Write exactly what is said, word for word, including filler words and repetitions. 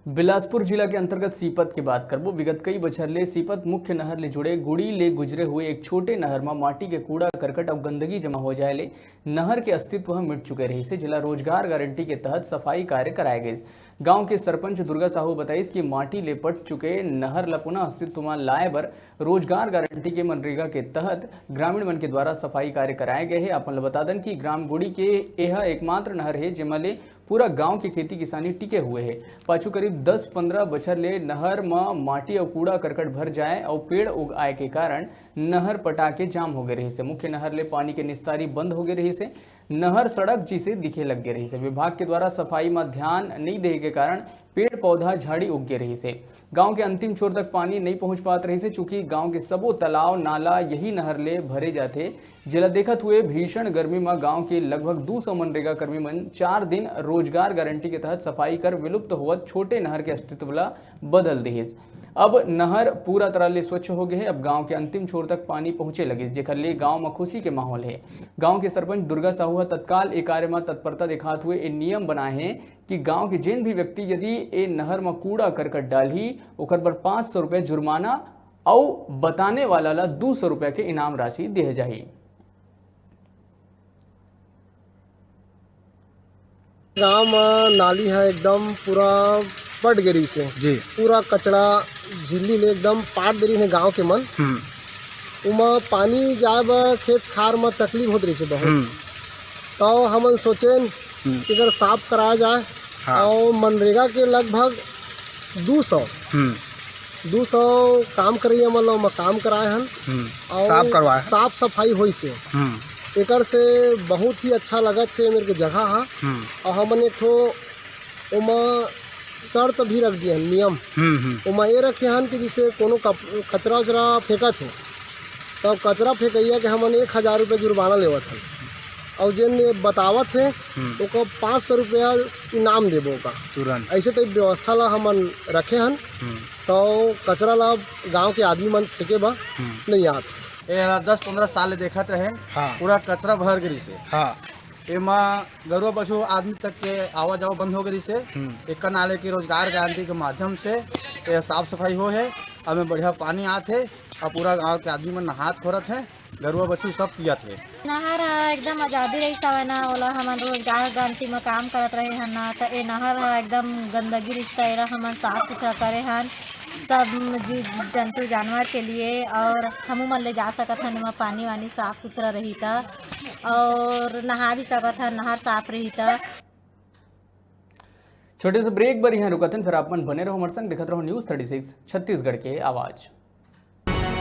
बिलासपुर जिला के अंतर्गत सीपत के बात करबो। विगत कई बछर ले सीपत मुख्य नहर ले जुड़े गुड़ी ले गुजरे हुए एक छोटे नहर म माटी के कूड़ा करकट अउ गंदगी जमा हो जाए ले नहर के अस्तित्व ह मिट चुके रहिस हे, जेला रोजगार गारंटी के तहत सफाई कार्य कराए गइस। गांव के सरपंच दुर्गा साहू बताइस कि माटी ले पट चुके नहर ल पुनः अस्तित्व म लाए बर रोजगार गारंटी के मनरेगा के तहत ग्रामीण मन के द्वारा सफाई कार्य कराए गए हे। अपन ल बता दन कि ग्राम गुड़ी के एह एकमात्र नहर हे, जेमा ले पूरा गांव के खेती किसानी टिके हुए हे। पाछू करीब दस पंद्रह बछर ले नहर म माटी अउ कूड़ा करकट भर जाए अउ पेड़ उग आए के कारण नहर पटा के जाम हो गए रहिस हे। मुख्य नहर ले पानी के निस्तारी बंद हो गए रहिस हे। नहर सड़क जैसे दिखे लग गए रहिस हे। विभाग के द्वारा सफाई म ध्यान नइ देहे के कारण पेड़ पौधा झाड़ी उग गए रहिस हे। गांव के अंतिम छोर तक पानी नइ पहुंच पात रहिस हे, चूंकि गांव के सबो तालाब नाला यही नहर ले भरे जाथे, जेला देखत हुए भीषण गर्मी म गांव के लगभग दू सौ मनरेगा कर्मी मन चार दिन रोजगार गारंटी के तहत सफाई कर विलुप्त होवत छोटे नहर के अस्तित्व ला बदल दिहिस। अब नहर पूरा तरह ले स्वच्छ हो गए हे। अब गांव के अंतिम छोर तक पानी पहुंचे लगिस, जेकर ले गांव म खुशी के माहौल हे। गांव के सरपंच दुर्गा साहू ह तत्काल ए कार्य म तत्परता दिखात हुए ए नियम बनाए हे कि गांव के जेन भी व्यक्ति यदि ए नहर म कूड़ा करकट डालही, ओकर बर पाँच सौ रुपया जुर्माना अउ बताने वाला ला दू सौ रुपया के इनाम राशि दिए जाही। गांव म नाली ह एकदम पूरा पट गे रहिस हे। जी। पूरा कचरा झिल्ली ले एकदम पाट दे रहिस हे गांव के मन। हम्म। उमा पानी जाए बर खेत खार म तकलीफ होत रहिस हे बहुत। हम्म। तो हमन सोचेन हम्म। कि एकर साफ कराया जाए। हाँ। अउ मनरेगा के लगभग दू सौ, हम्म। दू सौ काम करइया मन ल ओमा काम कराए हन। हम्म। अउ साफ करवाए हन। साफ सफाई होइस हे। हम्म। एकर से बहुत ही अच्छा लगत हे मेरे को जगह हा। हम्म। अउ हमन एक ठो ओमा शर्त भी रख दिए हन, नियम। हम्म, हम्म। ओमा ये रखे हन कि जैसे कोनो कप-, कचरा उचरा फेंकत हे, तब कचरा फेंकइया के हमन एक हजार रुपये जुर्माना लेवत हन। अउ जेन ये बतावत हे, हम्म। ओकर पाँच सौ रुपया इनाम देबो का। तुरंत। ऐसे टाइप व्यवस्था ला हमन रखे हन। हम्म। तो कचरा ला गांव के आदमी मन फेंके बर हम्म। नहीं आत। ए ला दस पंद्रह साल ले देखत रहे, हाँ। पूरा कचरा भर गे रहिस हे। हाँ। एमा गरुआ बछरू आदमी तक के आवा जावा बंद हो गे रहिस हे। हम्म। एकर नाले के रोजगार गारंटी के माध्यम से ये साफ सफाई हो हे, अब में बढ़िया पानी आत हे, अउ पूरा गांव के आदमी मन नहात खोरत हे, गरुआ बछरू सब पियत हे। नहर ह एकदम आजादी रहिस हवय ना, ओला हमन रोजगार गारंटी म काम करत रहे हन ना, त ए नहर ह एकदम गंदगी रहिस, त एला हमन साफ सुथरा करे हन सब जीव जंतु जानवर के लिए, और हमू मन ले जा सकत हन एमा पानी वानी साफ सुथरा रही त, और नहा भी सकत हन, नहर साफ रही त। छोटे से ब्रेक बर इहाँ रुकत हन, फिर आप मन बने रहो हमर संग, देखत रहो न्यूज़ थर्टी सिक्स छत्तीसगढ़ के आवाज़।